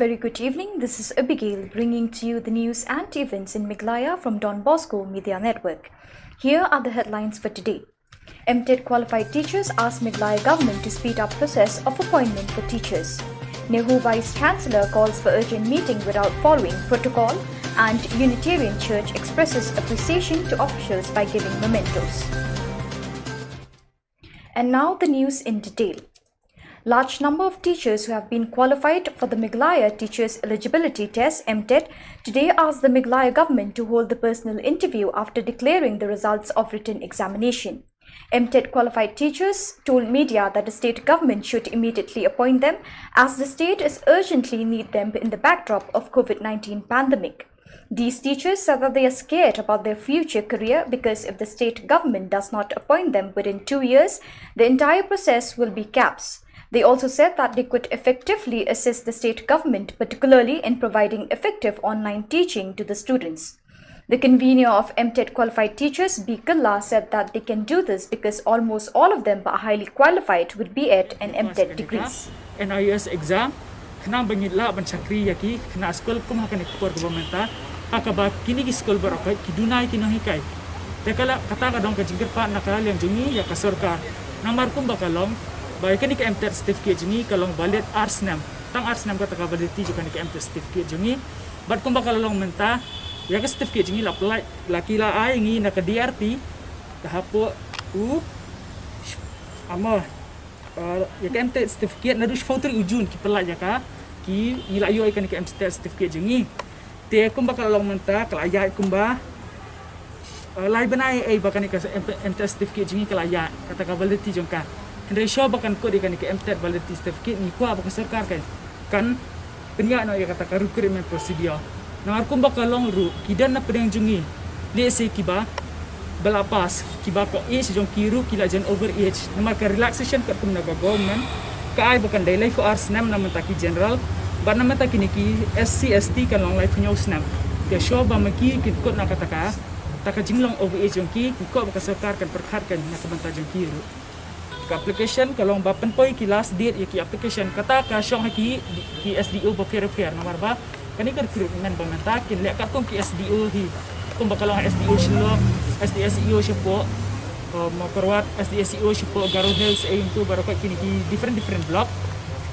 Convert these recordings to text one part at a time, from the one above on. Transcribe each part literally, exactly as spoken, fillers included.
Very good evening. This is Abigail bringing to you the news and events in Meghalaya from Don Bosco Media Network. Here are the headlines for today. MTET qualified teachers ask Meghalaya government to speed up process of appointment for teachers. NEHU Vice Chancellor calls for urgent meeting without following protocol, and Unitarian Church expresses appreciation to officials by giving mementos. And now the news in detail. Large number of teachers who have been qualified for the Meghalaya Teachers Eligibility Test, MTET, today asked the Meghalaya government to hold the personal interview after declaring the results of written examination. MTET qualified teachers told media that the state government should immediately appoint them, as the state is urgently need them in the backdrop of COVID nineteen pandemic. These teachers said that they are scared about their future career because if the state government does not appoint them within two years, the entire process will be collapsed. They also said that they could effectively assist the state government, particularly in providing effective online teaching to the students. The convener of MTET qualified teachers, B Kylla, said that they can do this because almost all of them are highly qualified with B.Ed and MTET degrees. NIOS exam, khnang ba ngin lah ban shakri ïa ki khynnah skul kum ha kane ka por kaba mynta, ha kaba kine ki skul baroh ki duna ïa ki nonghikai. Te ka la, kata ka dei ka jingkyrpad na ka liang jong ngi ïa ka sorkar. Namar kumba ka long ba ïa kane ka MTET certificate jong ngi ka long valid ar snem. Tang ar snem kata ka validity jong kane ka MTET certificate jong ngi. Bad kumba ka la long mynta, ïa ka certificate jong ngi la pynlait, la ki la ai ngi na ka DRT, ka hapoh u, amo, uh, ïa ka MTET certificate naduh shiphew tarik u Jun ki pynlait ïa ka, ki, ngi la ïoh ïa kane ka MTET certificate jong ngi. Te kumba ka la long mynta, ka la ïaid kumba, uh, lai bnai ei ba kane ka MTET certificate jong ngi ka la ïaid, kata ka validity jong ka. Hynrei shuh ba kan kut ïa kane ka MTET validity certificate, ngi kwah ba ka sorkar kan, kan pynïaid noh ïa kata ka recruitment procedure. Namar kumba ka long ruh, ki don na pdeng jong ngi, lehse kiba ba la pass, kiba ka age jong ki ruh ki la jan over age. Namar ka relaxation katkum na ka government ka ai ba kan dei laiphew ar snem na bynta ki general, bad na bynta kine ki SC ST kan long laiphew hynñiew snem. Te shuh ba ma ki kin kut na kata ka, kata ka jinglong over age jong ki, kin kut ba ka sorkar kan pyrkhat kan na ka bynta jong ki ruh. Ka application ka long ba pynpoi ki last date ïa ki application, kata ka shong ha ki, ki SDO bapher bapher. Namar ba kane ka recruitment ba mynta kin leh katkum ki SDO hi. Kumba ka long SDO Shillong, SDO SEO shapoh, uh, Mawkyrwat, SDO SEO shapoh Garo Hills, eh, into baroh kine ki different different block.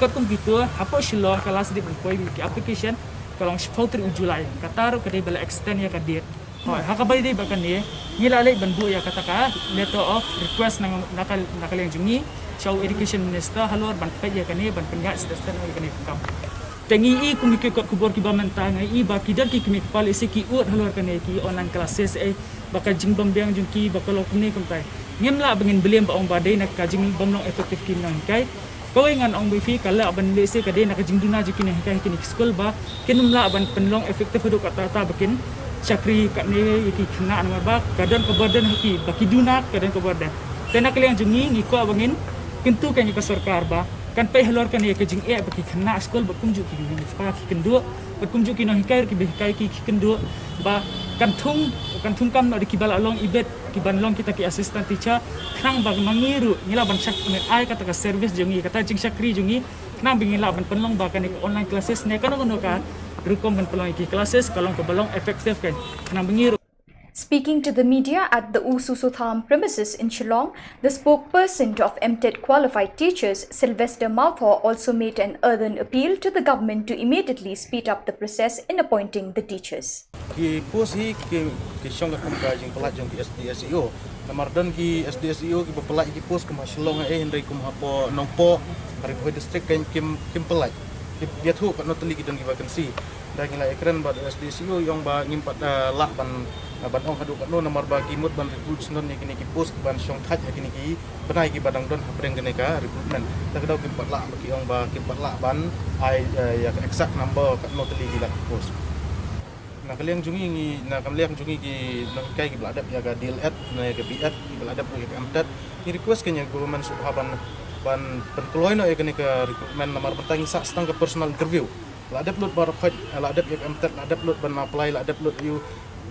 Katkum kito, hapoh Shillong ka last date ban poi ki application ka long shiphew tarik u July. Kata ruh ka dei ba la extend ïa ka date. Hooid, ha kaba ïadei bad kane, ngi la leit ban buh ïa kata ka letter of request na, na ka, na ka liang jong ngi sha u Education Minister halor ban peit ïa kane, ban pynïaid stet stet ïa kane ka kam. Te ngi i kum ki kot khubor kiba mynta, ngi i ba ki don ki kmie kpa lehse ki ud halor kane ki online classes, eh, ba ka jingbym biang jong ki ba ka long kumne kumtai. Ngim lah ba ngin blame ba ong ba dei na ka jingbym long effective ki nonghikai. Kawei ngan ong ba phi, ka lah ban lehse ka dei na ka jingduna jong ki nonghikai ha kine ki skul ba kin ym lah ban pynlong effective haduh katta katta ba kin shakri katne ïa ki khynnah, namar ba ka don ka burden ha ki, ba ki duna ka don ka burden. Te na ka liang jong ngi, ngi kwah ba ngin kyntu kan ïa ka sorkar ba kan peit halor kane ka jingeh ba ki khynnah skul bad kumjuh ki, ki kynduh, bad kumjuh ki nonghikai ruh kiba hikai ki, ki kynduh, ba kan thung, kan thung kam noh da kiba la long ibit, kiban long kita ki assistant teacher, khnang ba ma ngi ruh ngi lah ban shak, ai kata ka service jong ngi, kata jingshakri jong ngi, khnang ba ngi lah ban pynlong ba kane ka online classes ne kano kano ka rukom ban pynlong ïa ki classes ka long kaba long effective kan, khnang ba ngi ruh. Speaking to the media at the U Soso Tham premises in Shillong, the spokesperson of MTET qualified teachers, Sylvester Mawthaw, also made an earnest appeal to the government to immediately speed up the process in appointing the teachers. Ki post hi ki, ki shong katkum ka jingpynlait jong ki SDSEO. Namar don ki SDSEO kiba pynlait ki post kum ha Shillong eh, hynrei kum hapoh Nongpoh, ha Ri Bhoi District kan kim, kim pynlait. Kim ïathuh katno tylli ki don ki vacancy. Te ngi la ïakren bad SDSEO, i ong ba ngim pat, eh, lah ban, eh, ban ong haduh katno namar ba ki mut ban recruit syndon ïa kine ki post ban shong thait ha kine ki bnai kiba dang don hapdeng kane ka recruitment. Te ka daw kim pat lah ba ki ong ba kim pat lah ban ai, eh, ïa ka exact number katno tylli ki lak post. Na ka liang jong ngi, ngi, na ka liang jong ngi ki nonghikai kiba la dep ïa ka D.El.Ed, na ïa ka B.Ed, kiba la dep ïa ka M.Ted. Ngi request ïa ka government sngewbha ban, ban pynkloi noh ïa kane ka recruitment namar ba tang ngi sah tang ka personal interview. La dep lut baroh khoit, la dep ïa ka M.Ted, la dep lut ban apply, la dep lut ïa u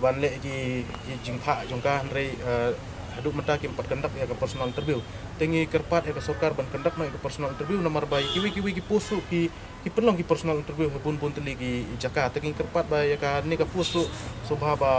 ban leh ki, ki jingthah jong ka, hynrei, eh, Haduh mynta kim pat conduct ïa ka personal interview. Te ngi kyrpad ïa ka sorkar ban conduct noh ïa ka personal interview namar ba ïa kiwei kiwei ki post ruh ki ki pynlong ki personal interview ha bun bun tylli ki jaka. Te ngi kyrpad ba ïa kane ka post ruh sngewbha ba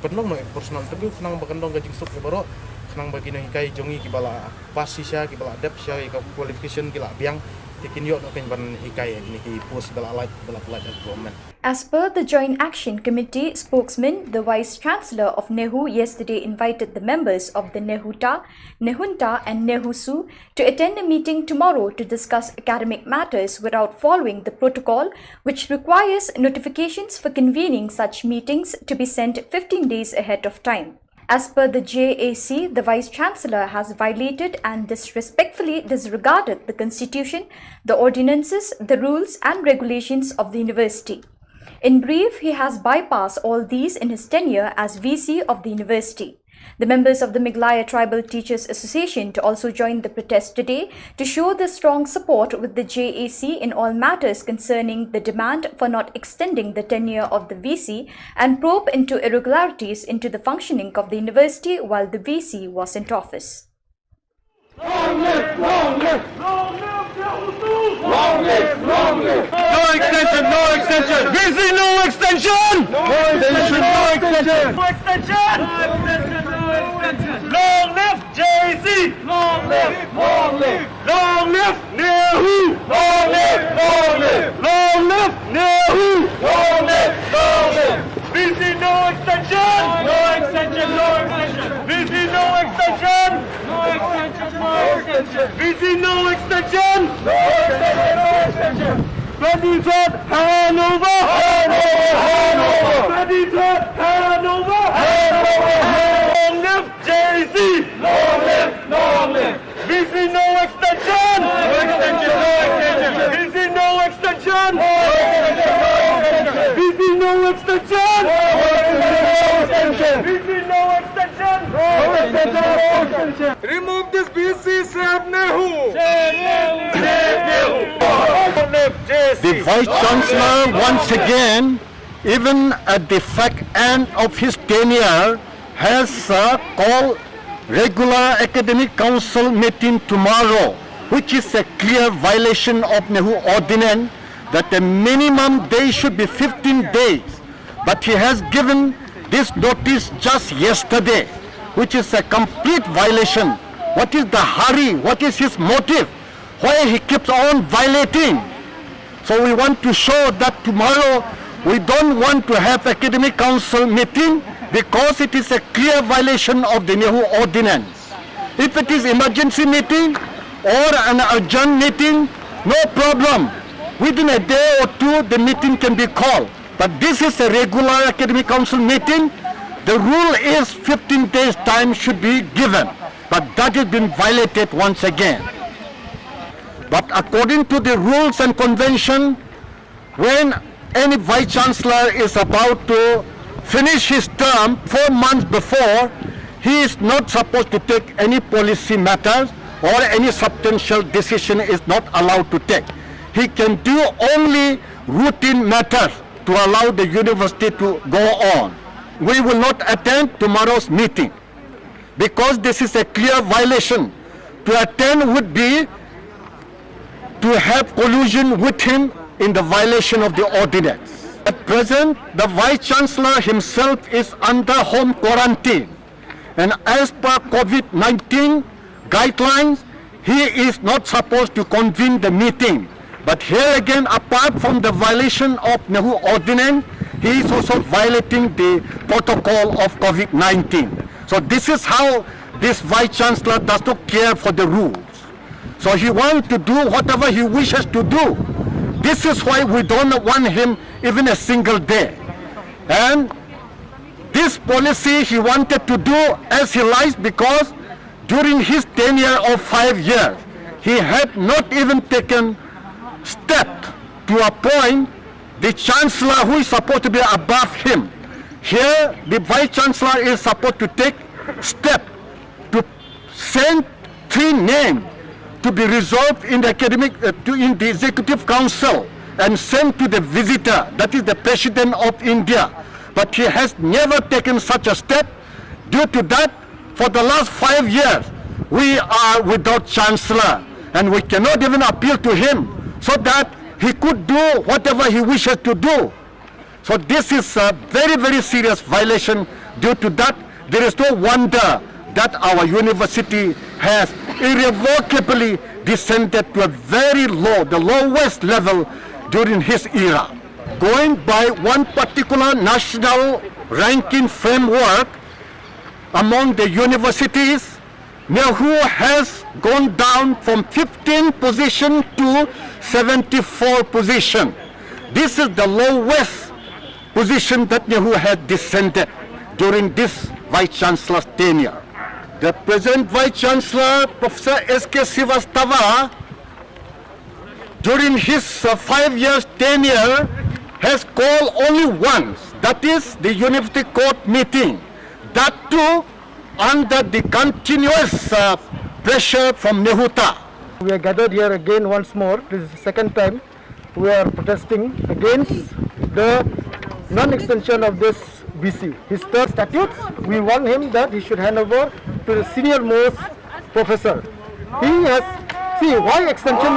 pynlong noh ïa ka personal interview khnang ba kan long ka jingsuk ïa baroh, khnang ba ki nonghikai jong ngi kiba la pass shisha, kiba la dep shisha ïa ka qualification ki la biang, te kin ïoh noh kein ban hikai ïa kine ki post ba la lait, ba la pynlait da ka government. As per the Joint Action Committee spokesman, the Vice Chancellor of NEHU yesterday invited the members of the NEHUTA, NEHUNTA, and NEHUSU to attend a meeting tomorrow to discuss academic matters without following the protocol, which requires notifications for convening such meetings to be sent fifteen days ahead of time. As per the J A C, the Vice Chancellor has violated and disrespectfully disregarded the Constitution, the ordinances, the rules, and regulations of the university. In brief, he has bypassed all these in his tenure as V C of the university. The members of the Meghalaya Tribal Teachers Association to also join the protest today to show their strong support with the J A C in all matters concerning the demand for not extending the tenure of the V C and probe into irregularities into the functioning of the university while the V C was in office. Long live, long live. Long live Tehutu! Long live, long live. No extension, no extension. V C, no extension. No extension, no extension. No extension. No extension, no extension. Long live J A C. Long live, long live. Long live NEHU. Long live, long live. Long live NEHU. Long live, long live. V C, no extension. No extension, no extension. V C, no extension. No extension, no extension. V C, no extension. No extension, no extension. Twenty-third, hand over. Hand over, hand over. Twenty-third, hand over. Hand over, hand over. Long live J A C. Long live, long live. V C, no extension. No extension, no extension. V C, no extension. No extension, no extension. V C, no extension. No extension, no extension. V C, no extension. No extension, no extension. Remove this V C, save NEHU. Save NEHU. Save NEHU. Long live J A C. The Vice Chancellor, once again, even at the fag end of his tenure, has uh, called regular academic council meeting tomorrow, which is a clear violation of NEHU ordinance that the minimum day should be fifteen days. But he has given this notice just yesterday, which is a complete violation. What is the hurry? What is his motive? Why he keeps on violating? So we want to show that tomorrow we don't want to have academic council meeting because it is a clear violation of the NEHU ordinance. If it is emergency meeting or an urgent meeting, no problem. Within a day or two, the meeting can be called. But this is a regular academic council meeting. The rule is fifteen days time should be given. But that has been violated once again. But according to the rules and convention, when any vice chancellor is about to finish his term four months before, he is not supposed to take any policy matters or any substantial decision is not allowed to take. He can do only routine matters to allow the university to go on. We will not attend tomorrow's meeting because this is a clear violation. To attend would be to have collusion with him in the violation of the ordinance. At present, the Vice Chancellor himself is under home quarantine, and as per COVID nineteen guidelines, he is not supposed to convene the meeting. But here again, apart from the violation of NEHU ordinance, he is also violating the protocol of COVID nineteen. So this is how this Vice Chancellor does not care for the rules. So he wants to do whatever he wishes to do. This is why we don't want him even a single day. And this policy he wanted to do as he likes because during his tenure of five years, he had not even taken step to appoint the chancellor who is supposed to be above him. Here, the vice chancellor is supposed to take step to send three names to be resolved in the academic, uh, to, in the executive council and sent to the visitor, that is the president of India. But he has never taken such a step. Due to that, For the last five years, we are without chancellor, and we cannot even appeal to him so that he could do whatever he wishes to do. So this is a very, very serious violation. Due to that, there is no wonder that our university has irrevocably descended to a very low, the lowest level during his era. Going by one particular national ranking framework among the universities, NEHU has gone down from fifteen position to seventy-four position. This is the lowest position that NEHU has descended during this Vice Chancellor's tenure. The present Vice Chancellor, Professor S K Srivastava, during his uh, five years tenure, has called only once, that is the University Court meeting, that too under the continuous uh, pressure from NEHUTA. We are gathered here again once more. This is the second time we are protesting against the non-extension of this V C. His third statutes, we warn him that he should hand over to the senior most professor. He has, see, why extension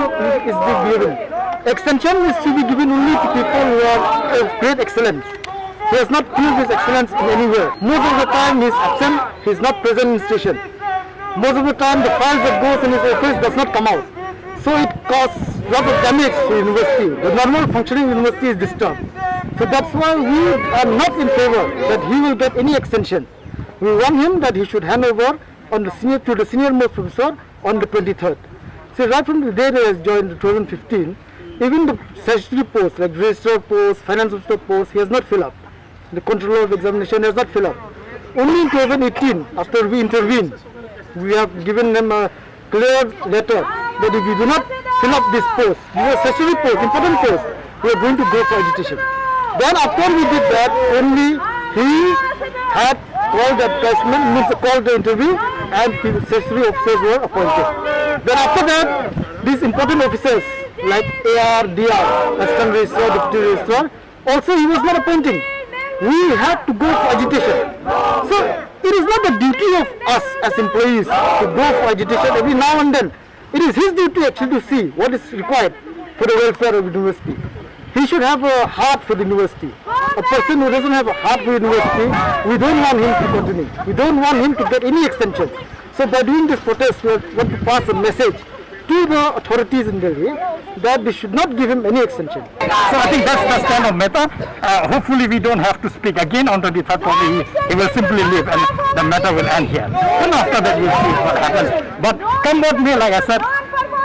is to be given? Extension is to be given only to people who are of great excellence. He has not proved his excellence in any way. Most of the time he is absent, he is not present in station. Most of the time the files that goes in his office does not come out. So it causes lot of damage to university. The normal functioning university is disturbed. So that's why we are not in favor that he will get any extension. We want him that he should hand over on the senior, to the senior most professor on the twenty-third. So right from the day that he has joined in two thousand fifteen, even the statutory post like registrar post, finance officer post, he has not filled up. The controller of examination has not filled up. Only in two thousand eighteen, after we intervened, we have given them a clear letter that if you do not fill up this post, this is a statutory post, important post, we are going to go for agitation. Then after we did that, only he had called the advertisement, means called the interview, and the statutory officers were appointed. Then after that, these important officers like A R, D R, Assistant Registrar, Deputy Registrar, also he was not appointing. We had to go for agitation. So it is not the duty of us as employees to go for agitation every now and then. It is his duty actually to see what is required for the welfare of the university. He should have a heart for the university. A person who doesn't have a heart for the university, we don't want him to continue. We don't want him to get any extension. So by doing this protest, we want to pass a message to the authorities in Delhi that they should not give him any extension. So I think that's the stand of Mehta. Uh, hopefully we don't have to speak again on twenty-third. Probably he, he will simply leave and the matter will end here. And after that we'll see what happens. But come what may, like I said,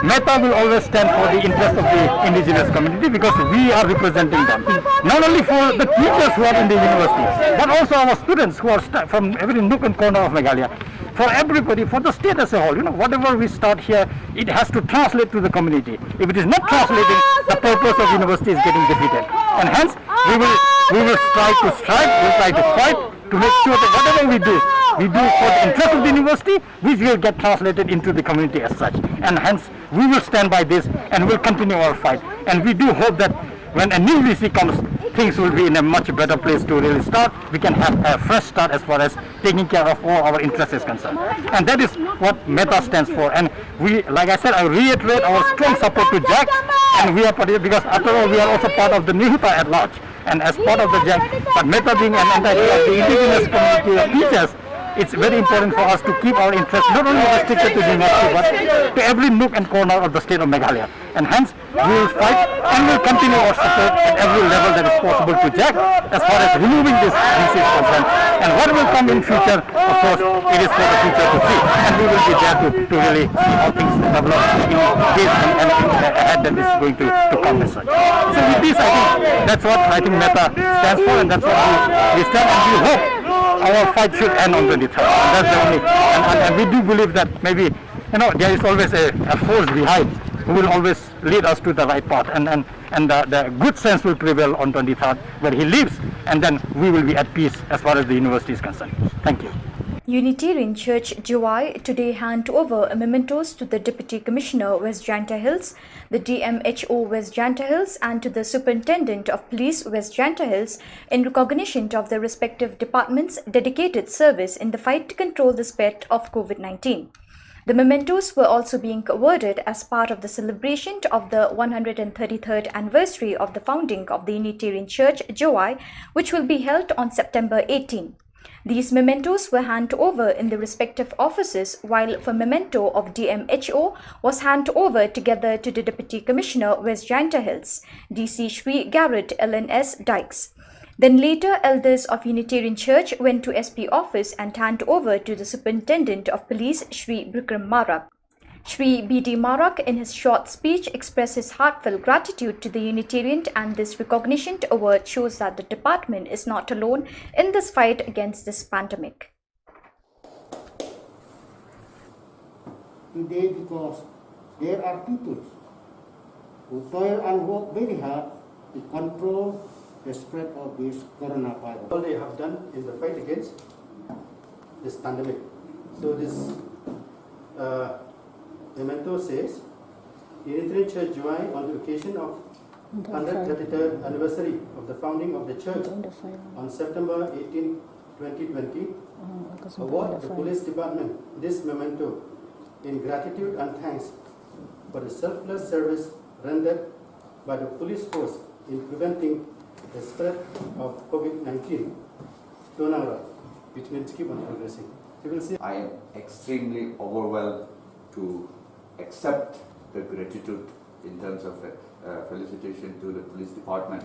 Mehta will always stand for the interest of the indigenous community because we are representing them. Not only for the teachers who are in the university, but also our students who are sta- from every nook and corner of Meghalaya. For everybody, for the state as a whole, you know, whatever we start here, it has to translate to the community. If it is not translating, the purpose of university is getting defeated. And hence, we will, we will try to strive, we'll try to fight to make sure that whatever we do, we do for the interest of the university, which will get translated into the community as such. And hence, we will stand by this and will continue our fight. And we do hope that when a new V C comes, things will be in a much better place to really start. We can have a fresh start as far as taking care of all our interests is concerned. And that is what Mehta stands for. And we, like I said, I reiterate our strong support to JAC. And we are part of, because after all, we are also part of the NEHUTA at large. And as part of the JAC, but Mehta being an entity of the indigenous community of teachers, it's very important for us to keep our interests not only restricted to the university, but to every nook and corner of the state of Meghalaya. And hence, we will fight and will continue our support at every level that is possible to JAC as far as removing this V C is concerned. And what will come in future, of course, it is for the future to see. And we will be there to, to really see how things develop in this and, and ahead that is going to, to come as such. So with this, I think that's what I think Mehta stands for, and that's what we, we stand, and we hope our fight should end on twenty-third. And that's the only, and, and, and we do believe that maybe, you know, there is always a, a force behind who will always lead us to the right path, and, and, and the, the good sense will prevail on twenty-third where he lives, and then we will be at peace as far as the university is concerned. Thank you. Unitarian Church Jowai today hand over mementos to the Deputy Commissioner West Jaintia Hills, the D M H O West Jaintia Hills, and to the Superintendent of Police West Jaintia Hills in recognition of their respective departments' dedicated service in the fight to control the spread of COVID nineteen. The mementos were also being awarded as part of the celebration of the one hundred thirty-third anniversary of the founding of the Unitarian Church Jowai, which will be held on September eighteen. These mementos were handed over in the respective offices, while for memento of D M H O was handed over together to the Deputy Commissioner West Jaintia Hills, D C Shri Garrett L N S Dykes. Then later, elders of Unitarian Church went to S P office and hand over to the Superintendent of Police, Shri Bikram Marak. Shri B D Marak, in his short speech, expressed his heartfelt gratitude to the Unitarian, and this recognition award shows that the department is not alone in this fight against this pandemic. Today, because there are people who toil and work very hard to control the spread of this coronavirus. All they have done in the fight against this pandemic. So this uh, memento says, Unitarian Church Jowai, on the occasion of one hundred thirty-third anniversary of the founding of the church on September eighteen, twenty twenty, award the police department this memento in gratitude and thanks for the selfless service rendered by the police force in preventing the spread of COVID nineteen. Tonara, which means keep on progressing. You will see. I am extremely overwhelmed to accept the gratitude in terms of uh, felicitation to the police department.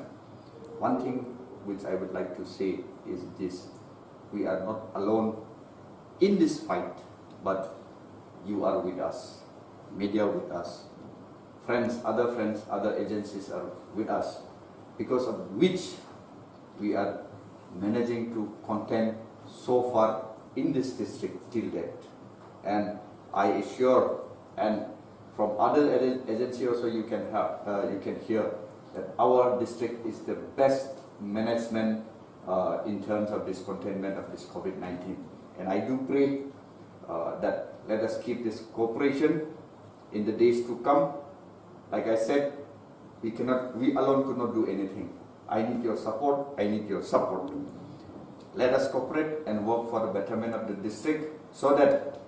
One thing which I would like to say is this: we are not alone in this fight, but you are with us, media with us, friends, other friends, other agencies are with us, because of which we are managing to contain so far in this district till date. And I assure, and from other agen- agency also you can have, uh, you can hear that our district is the best management uh, in terms of this containment of this COVID nineteen. And I do pray uh, that let us keep this cooperation in the days to come. Like I said, we cannot, we alone could not do anything. I need your support. I need your support. Let us cooperate and work for the betterment of the district, so that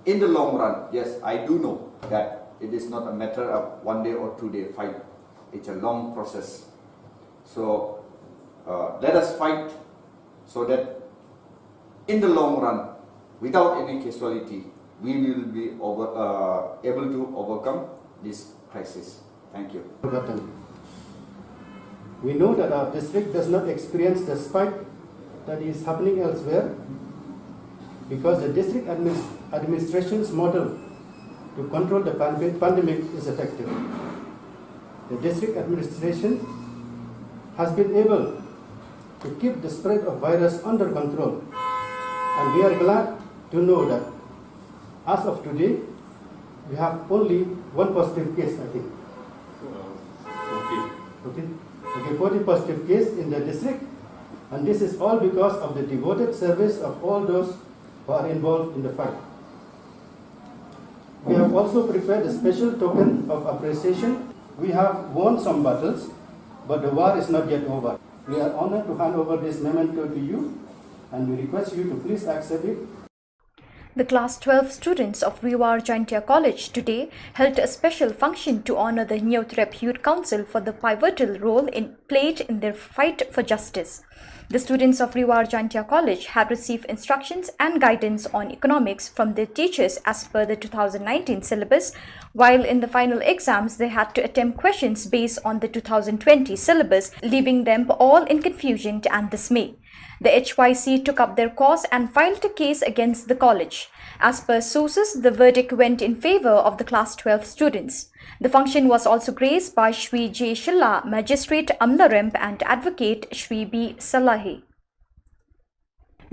in the long run, yes, I do know that it is not a matter of one day or two day fight. It's a long process. So uh, let us fight so that in the long run, without any casualty, we will be over, uh, able to overcome this crisis. Thank you. We know that our district does not experience the spike that is happening elsewhere, because the district administration's model to control the pandemic is effective. The district administration has been able to keep the spread of virus under control, and we are glad to know that as of today, we have only one positive case, I think. Okay. Okay. Okay, forty positive case in the district, and this is all because of the devoted service of all those who are involved in the fight. We have also prepared a special token of appreciation. We have won some battles, but the war is not yet over. We are honored to hand over this memento to you, and we request you to please accept it. The class twelve students of Ri War Jaintia College today held a special function to honor the Hynñiewtrep Youth Council for the pivotal role in, played in their fight for justice. The students of Ri War Jaintia College have received instructions and guidance on economics from their teachers as per the two thousand nineteen syllabus, while in the final exams they had to attempt questions based on the two thousand twenty syllabus, leaving them all in confusion and dismay. The H Y C took up their cause and filed a case against the college. As per sources, the verdict went in favour of the class twelve students. The function was also graced by Shri J Shylla, Magistrate Amlarem, and Advocate Shri B Salahi.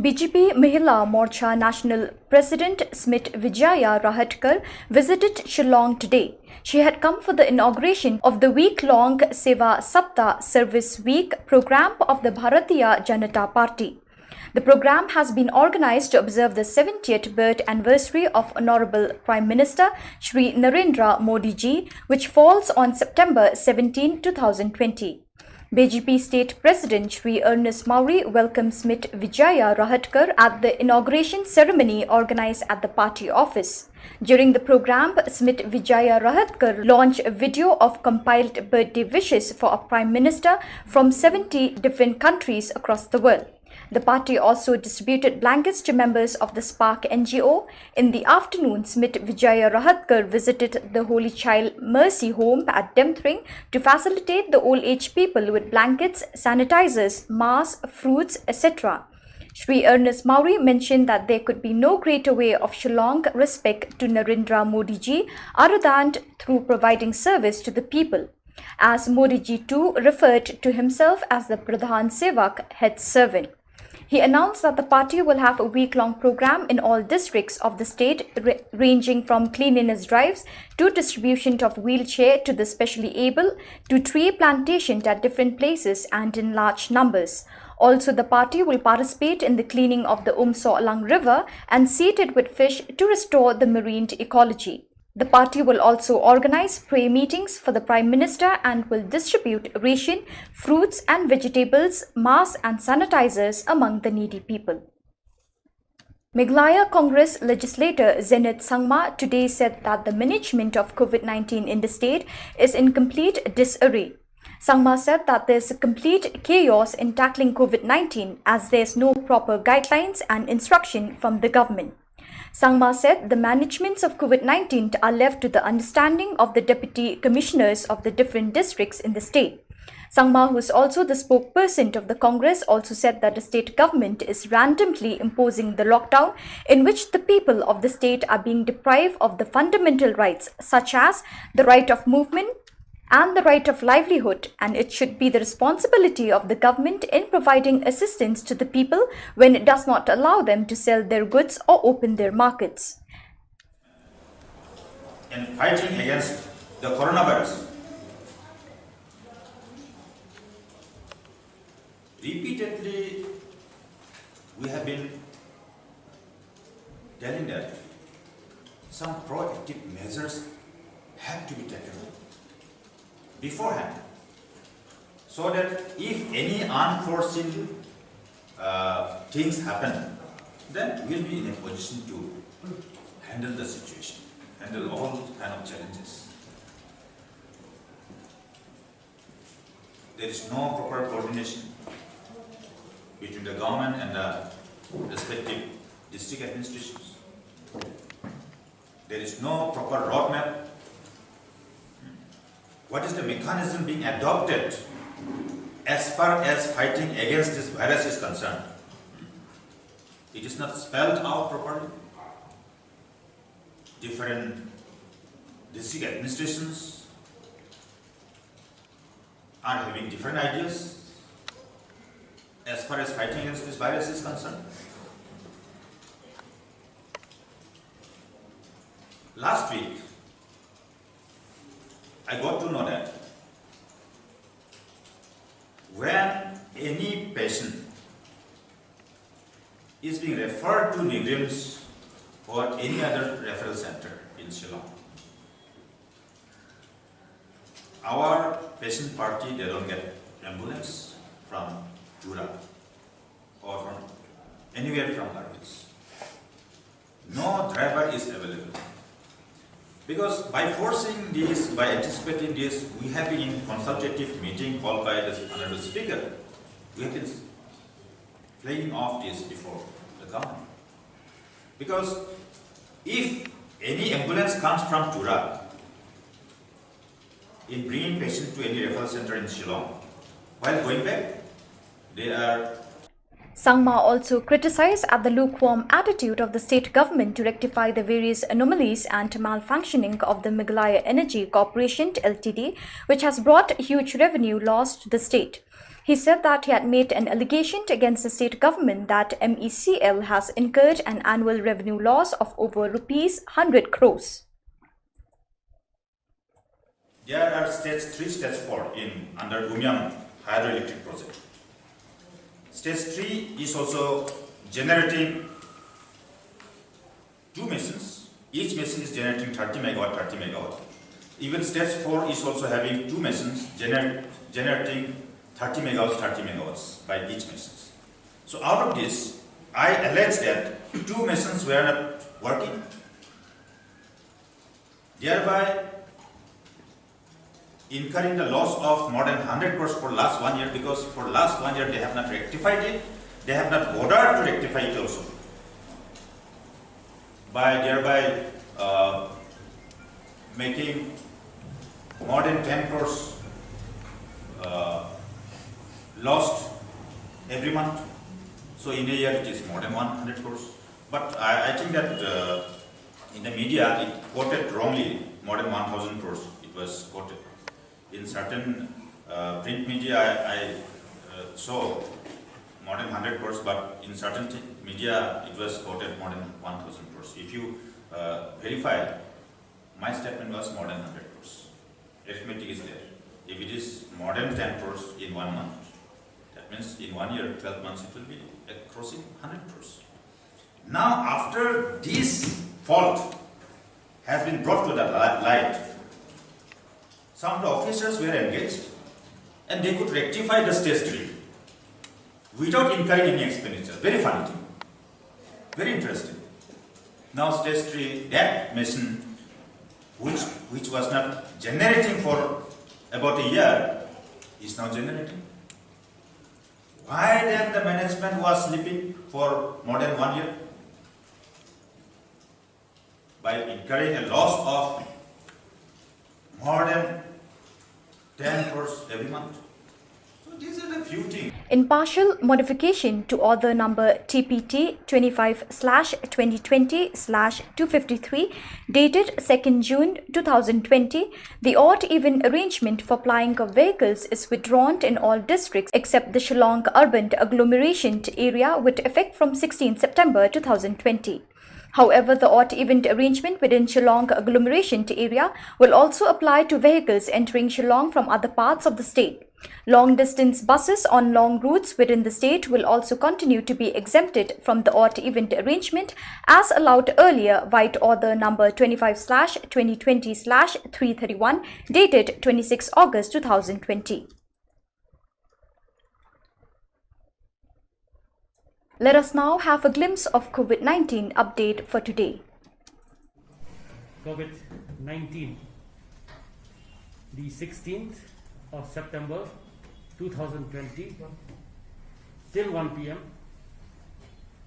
B J P Mahila Morcha National President Smit Vijaya Rahatkar visited Shillong today. She had come for the inauguration of the week-long Seva Saptah Service Week programme of the Bharatiya Janata Party. The program has been organized to observe the seventieth birth anniversary of Honorable Prime Minister Shri Narendra Modi ji, which falls on September seventeenth, two thousand twenty. B J P State President Shri Ernest Mawrie welcomed Smit Vijaya Rahatkar at the inauguration ceremony organized at the party office. During the program, Smit Vijaya Rahatkar launched a video of compiled birthday wishes for a prime minister from seventy different countries across the world. The party also distributed blankets to members of the Spark N G O. In the afternoon, Smit Vijaya Rahatkar visited the Holy Child Mercy Home at Demthring to facilitate the old age people with blankets, sanitizers, masks, fruits, et cetera. Shri Ernest Mawrie mentioned that there could be no greater way of showing respect to Narendra Modi ji other than through providing service to the people, as Modi ji too referred to himself as the Pradhan Sevak, head servant. He announced that the party will have a week-long program in all districts of the state, ra- ranging from cleanliness drives to distribution of wheelchair to the specially able to tree plantation at different places and in large numbers. Also, the party will participate in the cleaning of the Umsohlang River and seed it with fish to restore the marine ecology. The party will also organize prayer meetings for the Prime Minister and will distribute ration, fruits and vegetables, masks and sanitizers among the needy people. Meghalaya Congress legislator Zenith Sangma today said that the management of COVID nineteen in the state is in complete disarray. Sangma said that there's a complete chaos in tackling COVID nineteen as there's no proper guidelines and instruction from the government. Sangma said the managements of COVID nineteen are left to the understanding of the deputy commissioners of the different districts in the state. Sangma, who is also the spokesperson of the Congress, also said that the state government is randomly imposing the lockdown in which the people of the state are being deprived of the fundamental rights such as the right of movement and the right of livelihood, and it should be the responsibility of the government in providing assistance to the people when it does not allow them to sell their goods or open their markets. In fighting against the coronavirus, repeatedly we have been telling that some proactive measures have to be taken beforehand, so that if any unforeseen uh, things happen, then we'll be in a position to handle the situation, handle all kind of challenges. There is no proper coordination between the government and the respective district administrations. There is no proper roadmap. What is the mechanism being adopted as far as fighting against this virus is concerned? It is not spelled out properly. Different district administrations are having different ideas as far as fighting against this virus is concerned. Last week, I got to know that when any patient is being referred to NEIGRIHMS or any other referral center in Shillong, our patient party, they don't get ambulance from Tura or from anywhere from Arvids. No driver is available. Because by forcing this, by anticipating this, we have been in consultative meeting called by the Honorable Speaker. We have been flagging off this before the government. Because if any ambulance comes from Tura in bringing patient to any referral center in Shillong, while going back, they are Sangma also criticized at the lukewarm attitude of the state government to rectify the various anomalies and malfunctioning of the Meghalaya Energy Corporation L T D, which has brought huge revenue loss to the state. He said that he had made an allegation against the state government that M E C L has incurred an annual revenue loss of over rupees hundred crores. There are stage three, stage four in under Umiam hydroelectric project. Stage three is also generating two machines. Each machine is generating thirty megawatt, thirty megawatt. Even stage four is also having two machines gener- generating thirty megawatts, thirty megawatts by each machine. So out of this, I allege that two machines were not working, thereby incurring the loss of more than one hundred crores for last one year, because for last one year they have not rectified it, they have not bothered to rectify it also, by thereby uh, making more than ten crores uh, lost every month. So in a year it is more than one hundred crores. But I, I think that uh, in the media it quoted wrongly, more than one thousand crores it was quoted. In certain uh, print media, I, I uh, saw more than one hundred crores, but in certain th- media, it was quoted more than one thousand crores. If you uh, verify, my statement was more than one hundred crores. Arithmetic is there. If it is more than ten crores in one month, that means in one year, twelve months, it will be uh, crossing one hundred crores. Now, after this fault has been brought to the li- light, some of the officers were engaged and they could rectify the stage three without incurring any expenditure. Very funny thing. Very interesting. Now, stage three, that machine which, which was not generating for about a year is now generating. Why then the management was sleeping for more than one year? By incurring a loss of more than ten crores every month. So these are the few things. In partial modification to order number T P T twenty-five slash twenty twenty slash two fifty-three, dated second June two thousand twenty, the odd even arrangement for plying of vehicles is withdrawn in all districts except the Shillong urban agglomeration area, with effect from sixteenth September two thousand twenty. However, the odd even arrangement within Shillong agglomeration area will also apply to vehicles entering Shillong from other parts of the state. Long distance buses on long routes within the state will also continue to be exempted from the odd even arrangement as allowed earlier, vide order number twenty-five slash twenty twenty slash three thirty-one, dated twenty-six August two thousand twenty. Let us now have a glimpse of COVID nineteen update for today. COVID nineteen, the sixteenth of September two thousand twenty, till one p.m.,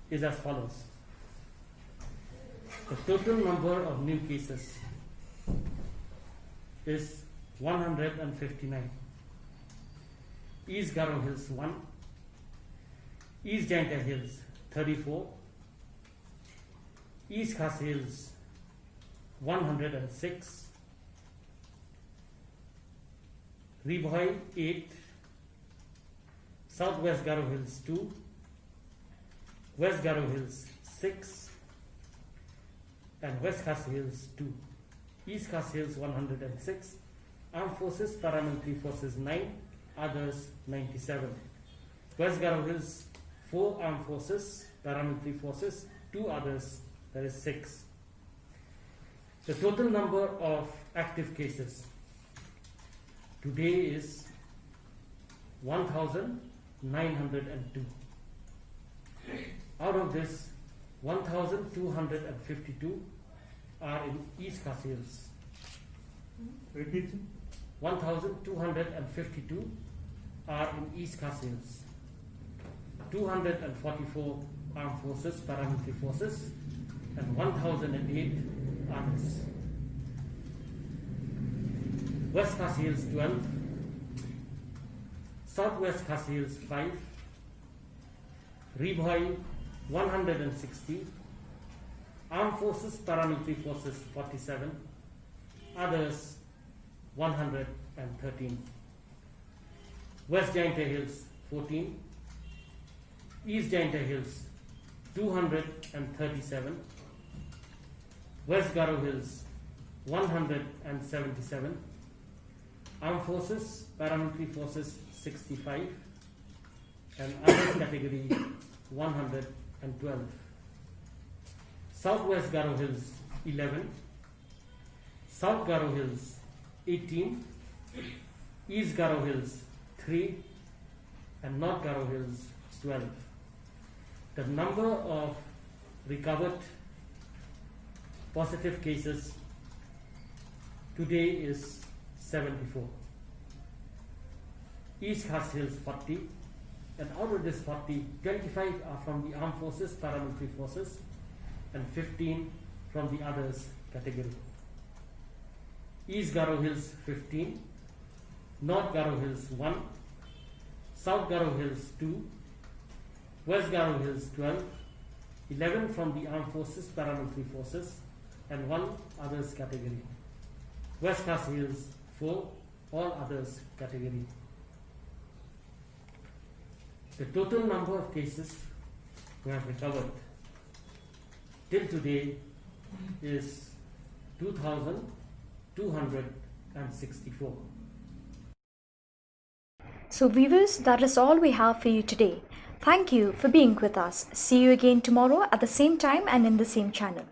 is as follows. The total number of new cases is one hundred and fifty-nine. East Garo Hills, one. East Jaintia Hills, thirty-four. East Khasi Hills, one hundred and six. Ri Bhoi, eight. South West Garo Hills, two. West Garo Hills, six. And West Khasi Hills, two. East Khasi Hills, one hundred and six. Armed Forces, Paramilitary Forces, nine. Others, ninety-seven. West Garo Hills, four. Armed Forces, Paramilitary Forces, two. Others, that is six. The total number of active cases today is one thousand nine hundred and two. Out of this, one thousand two hundred and fifty-two are in East Khasi Hills. Repeat. One thousand two hundred and fifty-two are in East Khasi Hills. Two hundred and forty-four armed forces, paramilitary forces, and one thousand and eight others. West Khasi Hills, twelve. Southwest Khasi Hills, five. Ri Bhoi, one hundred and sixty. Armed forces, paramilitary forces, forty-seven. Others, one hundred and thirteen. West Jaintia Hills, fourteen. East Jaintia Hills, two hundred and thirty-seven. West Garo Hills, one hundred and seventy-seven. Armed forces, paramilitary forces, sixty-five. and others category one hundred twelve. Southwest Garo Hills eleven, South Garo Hills eighteen, East Garo Hills three, and North Garo Hills twelve. The number of recovered positive cases today is seventy-four. East Khasi Hills forty, and out of this forty, twenty-five are from the armed forces, paramilitary forces, and fifteen from the others category. East Garo Hills fifteen, North Garo Hills one, South Garo Hills two, West Garo Hills twelve, eleven from the armed forces, paramilitary forces, and one others category. West Khasi Hills four, all others category. The total number of cases we have recovered till today is two thousand two hundred sixty-four. So, viewers, that is all we have for you today. Thank you for being with us. See you again tomorrow at the same time and in the same channel.